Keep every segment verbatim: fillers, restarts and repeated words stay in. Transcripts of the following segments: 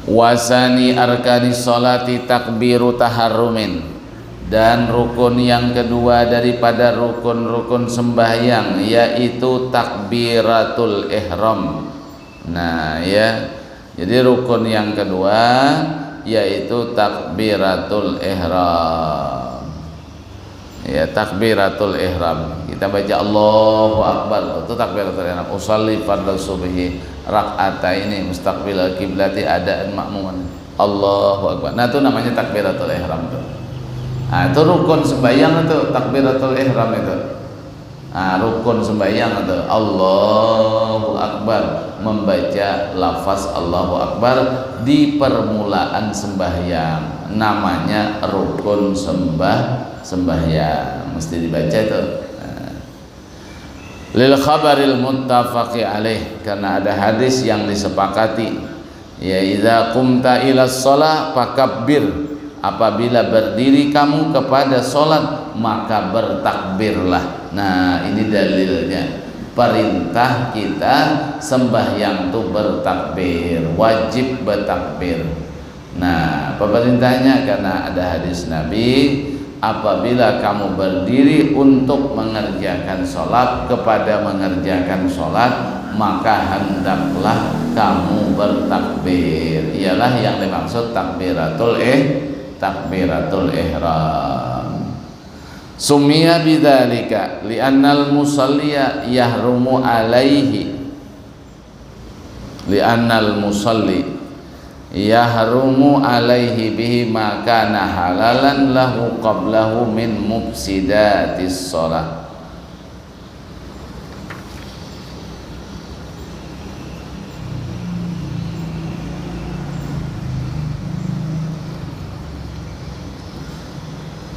Wasani arkani sholati takbiru taharrumin. Dan rukun yang kedua daripada rukun-rukun sembahyang, yaitu takbiratul ihram. Nah, ya. Jadi, rukun yang kedua yaitu takbiratul ihram. Ya, takbiratul ihram. Kita baca Allahu Akbar, itu takbiratul ihram. Usalli fardhu subhi rak'ataini mustaqbilal kiblati adaan makmuman. Allahu Akbar. Nah, itu namanya takbiratul ihram tuh. Nah, itu rukun sembahyang itu, takbiratul ihram itu. Nah, rukun sembahyang itu Allahu Akbar, membaca lafaz Allahu Akbar di permulaan sembahyang, namanya rukun sembah sembahyang, mesti dibaca itu. Nah. Lil khabaril muttafaqi alaih, karena ada hadis yang disepakati. Ya, idza qumta ila shalah fakabbir. Apabila berdiri kamu kepada sholat, maka bertakbirlah. Nah, ini dalilnya. Perintah kita sembahyang tu bertakbir, wajib bertakbir. Nah, pemerintahnya karena ada hadis Nabi, apabila kamu berdiri untuk mengerjakan sholat, kepada mengerjakan sholat, maka hendaklah kamu bertakbir. Ialah yang dimaksud takbiratul eh takbiratul ihram. Sumia bidzalika li'annal musalliya yahrumu alaihi li'annal musalli yahrumu alaihi bihi ma kana halalan lahu qablahu min mufsidatis shalah.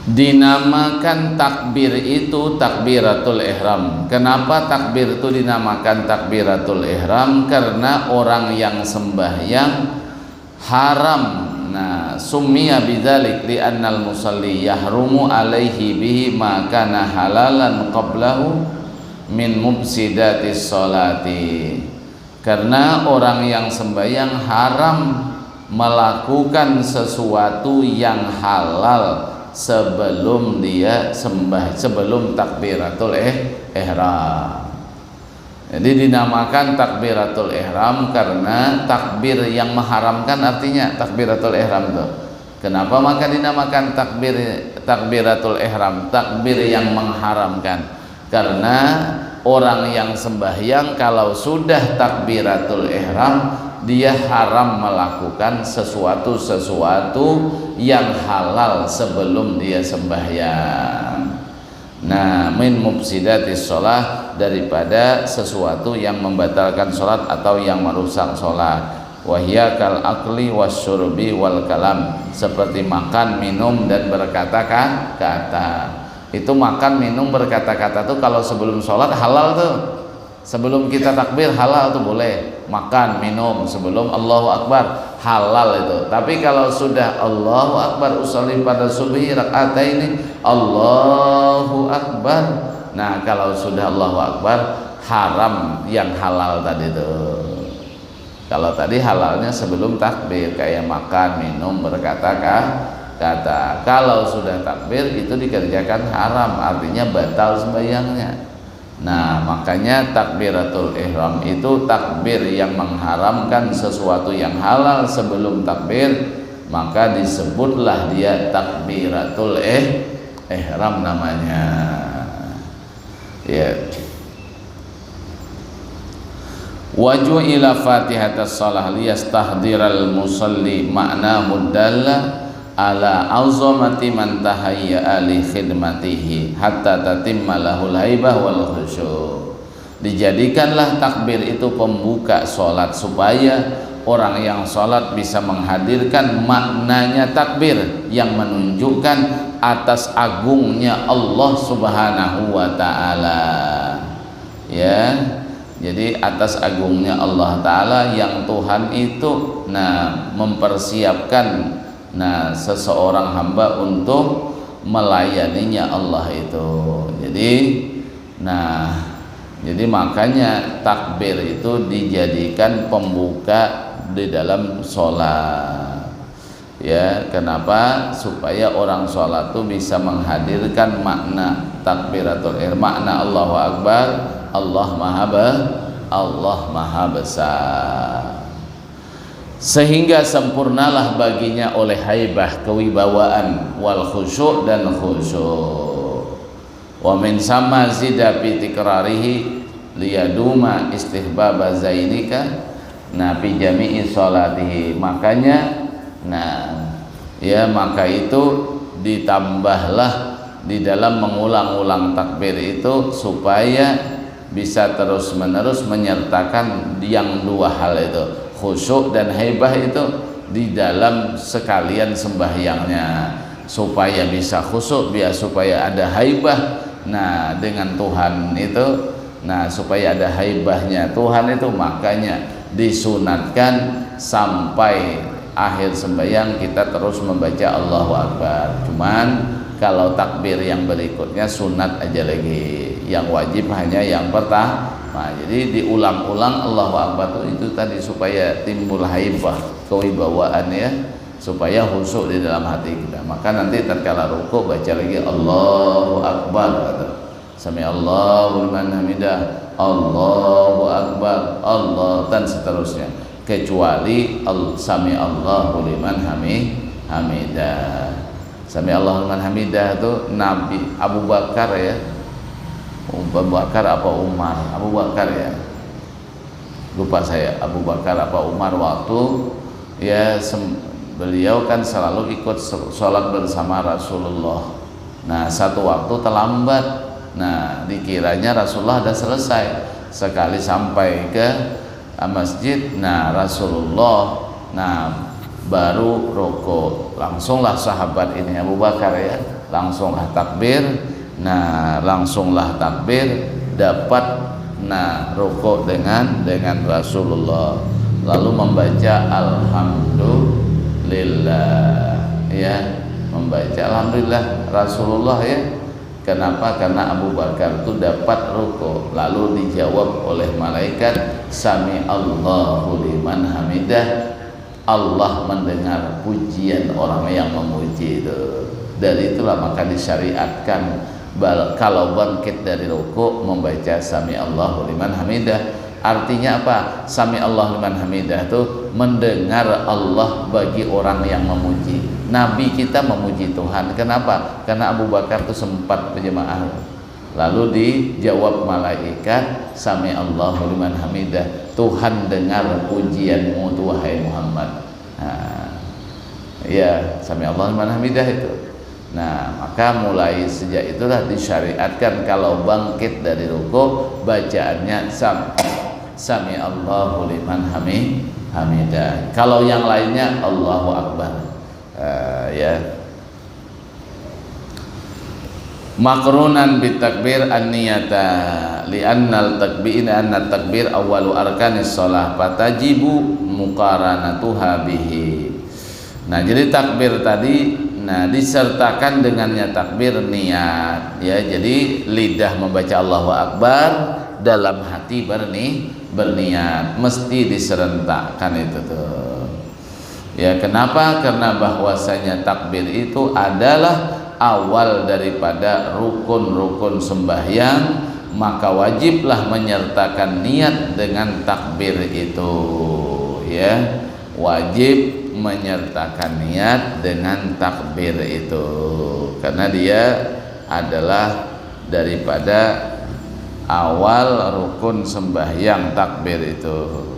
Dinamakan takbir itu takbiratul ihram. Kenapa takbir itu dinamakan takbiratul ihram? Karena orang yang sembahyang haram. Nah, summiya bidzalik li'annal musalli yahrumu alaihi bihi ma kana halalan qablahu min mufsidatis sholati. Karena orang yang sembahyang haram melakukan sesuatu yang halal sebelum dia sembah, sebelum takbiratul eh, ihram. Jadi dinamakan takbiratul ihram karena takbir yang mengharamkan, artinya takbiratul ihram tuh. Kenapa maka dinamakan takbir takbiratul ihram, takbir yang mengharamkan? Karena orang yang sembahyang kalau sudah takbiratul ihram, dia haram melakukan sesuatu-sesuatu yang halal sebelum dia sembahyang. Nah, min mufsidatis shalah, daripada sesuatu yang membatalkan sholat atau yang merusak sholat. Wahya kal akli wasyurbi wal kalam, seperti makan, minum, dan berkata-kata. Itu makan, minum, berkata-kata tuh kalau sebelum sholat halal tuh. Sebelum kita takbir halal tuh boleh makan, minum sebelum Allahu Akbar, halal itu. Tapi kalau sudah Allahu Akbar usalli pada subhi rakaat ini, Allahu Akbar. Nah, kalau sudah Allahu Akbar, haram yang halal tadi tuh. Kalau tadi halalnya sebelum takbir, kayak makan, minum, berkata-kata. Kalau sudah takbir, itu dikerjakan haram, artinya batal sembahyangnya. Nah, makanya takbiratul ihram itu takbir yang mengharamkan sesuatu yang halal sebelum takbir, maka disebutlah dia takbiratul eh, ihram namanya. Ya. Waju ila fatihatas salah liyastahdiral musalli makna mudalla ala azamati man tahayya li khidmatihi hatta tatimma lahul haibah wal khusyuk. Dijadikanlah takbir itu pembuka sholat supaya orang yang sholat bisa menghadirkan maknanya takbir yang menunjukkan atas agungnya Allah Subhanahu wa taala. Ya. Jadi atas agungnya Allah taala yang Tuhan itu nah mempersiapkan nah seseorang hamba untuk melayaninya Allah itu. Jadi nah jadi makanya takbir itu dijadikan pembuka di dalam sholat. Ya, kenapa? Supaya orang sholat tuh bisa menghadirkan makna takbiratul ihram, makna Allahu Akbar, Allah Maha Be-, Allah Maha Besar. Sehingga sempurnalah baginya oleh haibah, kewibawaan, wal khusyuk, dan khusyuk. Wa min sama zida fi tikrarihi liyaduma istihbaba zainika, nah, fi jami'i sholatihi. Makanya, nah, ya, maka itu ditambahlah di dalam mengulang-ulang takbir itu supaya bisa terus-menerus menyertakan yang dua hal itu, khusyuk dan haibah itu, di dalam sekalian sembahyangnya, supaya bisa khusyuk, biar supaya ada haibah, nah, dengan Tuhan itu, nah, supaya ada haibahnya Tuhan itu, makanya disunatkan sampai akhir sembahyang kita terus membaca Allahu Akbar. Cuman kalau takbir yang berikutnya sunat aja lagi, yang wajib hanya yang pertama. Jadi diulang-ulang Allahu Akbar tuh itu tadi supaya timbul haibah, kewibawaan, ya, supaya khusyuk di dalam hati kita. Maka nanti tatkala rukuk baca lagi Allahu Akbar, kata. Sami Allahu liman hamidah, Allahu Akbar, Allah, dan seterusnya. Kecuali al-, sami Allahu liman hami-, hamidah. Sami Allahu liman hamidah itu Nabi Abu Bakar, ya. Abu Bakar apa Umar? Abu Bakar, ya. Lupa saya, Abu Bakar apa Umar, waktu, ya, sem-, beliau kan selalu ikut se-, sholat bersama Rasulullah. Nah, satu waktu terlambat. Nah, dikiranya Rasulullah ada selesai. Sekali sampai ke, ah, masjid, nah, Rasulullah, nah, baru rukuk. Langsunglah sahabat ini, Abu Bakar, ya, langsunglah takbir. Nah, langsunglah takbir, dapat, nah, rukuk dengan, dengan Rasulullah. Lalu membaca Alhamdulillah, ya. Membaca Alhamdulillah Rasulullah, ya. Kenapa? Karena Abu Bakar itu dapat rukuk, lalu dijawab oleh malaikat, "Sami Allahu liman hamidah." Allah mendengar pujian orang yang memuji itu. Dari itulah maka disyariatkan bal-, kalau bangkit dari rukuk membaca sami Allahu liman hamidah. Artinya apa? Sami Allahu liman hamidah itu mendengar Allah bagi orang yang memuji. Nabi kita memuji Tuhan. Kenapa? Karena Abu Bakar itu sempat berjemaah. Lalu dijawab malaikat, "Sami Allahu liman hamidah." Tuhan dengar pujianmu tu, wahai Muhammad. Nah, ya, sami Allahu liman hamidah itu. Nah, maka mulai sejak itulah disyariatkan kalau bangkit dari rukuk bacaannya sam-, sami Allahu liman hami-, hamidah. Kalau yang lainnya Allahu Akbar. Eh, ya. Maqrunan bitakbir an-niyata, li'annal takbir, anna takbir awwalu arkanis shalah, fatajibu muqaranatuha bihi. Nah, jadi takbir tadi, nah, disertakan dengannya takbir niat, ya. Jadi lidah membaca Allahu Akbar, dalam hati berni-, berniat, mesti diserentakkan itu tuh. Ya, kenapa? Karena bahwasanya takbir itu adalah awal daripada rukun-rukun sembahyang, maka wajiblah menyertakan niat dengan takbir itu, ya. Wajib menyertakan niat dengan takbir itu, karena dia adalah daripada awal rukun sembahyang takbir itu.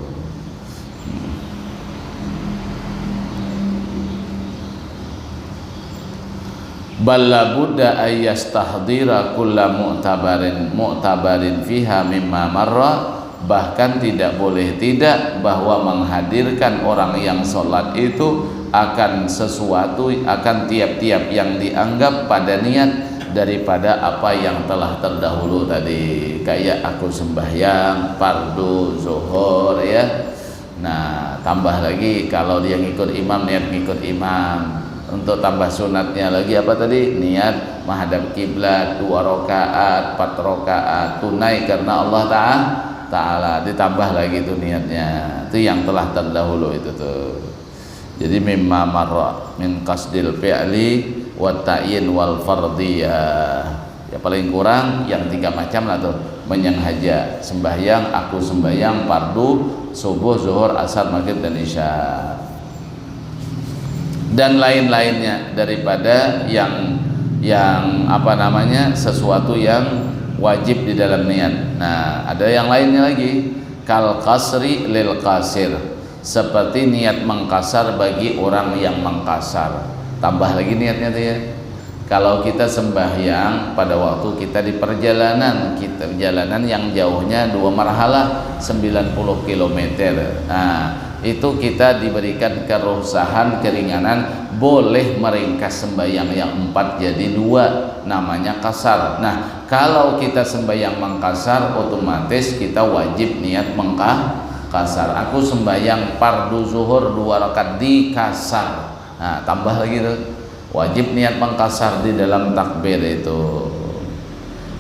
Bal labudda ayyastahdira kulla mu'tabarin, mu'tabarin fiha mimma marra, bahkan tidak boleh tidak bahwa menghadirkan orang yang sholat itu akan sesuatu, akan tiap-tiap yang dianggap pada niat daripada apa yang telah terdahulu tadi, kayak aku sembahyang, fardu, zuhur, ya. Nah, tambah lagi kalau dia ngikut imam, niat ngikut imam. Untuk tambah sunatnya lagi apa tadi? Niat menghadap kiblat, dua rakaat, empat rakaat, tunai karena Allah Ta'ala. Ta'ala, ditambah lagi tu niatnya. Itu yang telah terdahulu itu tuh. Jadi mimma marra min qasdil fi'li wa ta'yin wal fardiyah. Ya paling kurang yang tiga macam lah tuh. Menyengaja sembahyang, aku sembahyang fardu, subuh, zuhur, asar, maghrib, dan isya. Dan lain-lainnya daripada yang yang apa namanya, sesuatu yang wajib di dalam niat. Nah, ada yang lainnya lagi, kal qasri lil qasir, seperti niat mengkasar bagi orang yang mengkasar. Tambah lagi niatnya tuh ya. Kalau kita sembahyang pada waktu kita di perjalanan, kita perjalanan yang jauhnya dua marhalah, sembilan puluh kilometer. Nah, itu kita diberikan kerusahan, keringanan, boleh meringkas sembahyang yang empat jadi dua, namanya kasar. Nah, kalau kita sembahyang mengkasar, otomatis kita wajib niat mengkasar. Aku sembahyang fardu zuhur dua rakaat di kasar. Nah, tambah lagi tuh. Wajib niat mengkasar di dalam takbir itu.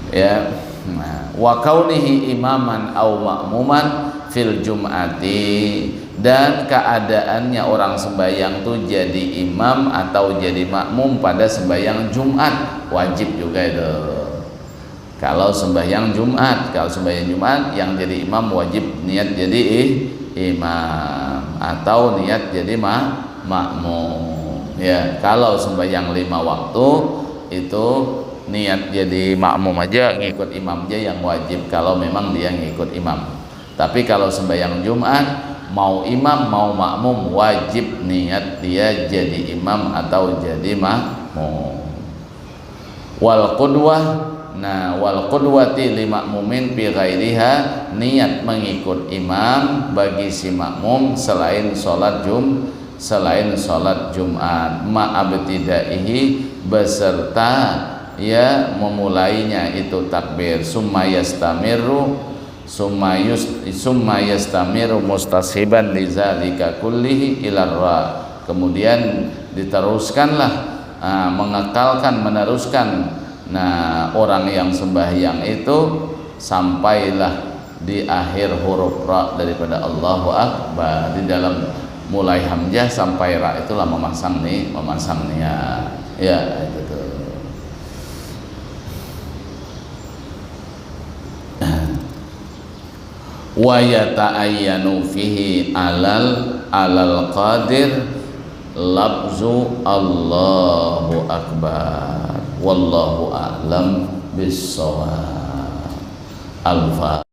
Ya. Nah, wa kaunihi imaman au ma'muman fil jum'ati, dan keadaannya orang sembahyang tuh jadi imam atau jadi makmum pada sembahyang Jumat, wajib juga itu. Kalau sembahyang Jumat, kalau sembahyang Jumat yang jadi imam wajib niat jadi i- imam atau niat jadi ma- makmum. Ya, kalau sembahyang lima waktu itu niat jadi makmum aja, ngikut imam aja yang wajib kalau memang dia ngikut imam. Tapi kalau sembahyang Jumat, mau imam mau makmum wajib niat dia jadi imam atau jadi makmum. Wal qudwah, nah, wal qudwati li ma'mumin fi ghairiha, niat mengikut imam bagi si makmum selain sholat jum selain sholat Jumat, ma'abtidaihi, beserta ya memulainya itu takbir, summa yastamiru summa yus- summa yastamiru mustashiban lizalika kullihi ilar ra. Kemudian diteruskanlah, ah, mengekalkan, meneruskan, nah, orang yang sembahyang itu sampailah di akhir huruf ra daripada Allahu Akbar. Di dalam mulai hamzah sampai ra itulah memasang ni memasang niat. Ya, itu tuh. Wa yata'ayyanu fihi alal alal qadir labzu Allahu Akbar. Wallahu a'lam bissawab. Al-Fatihah.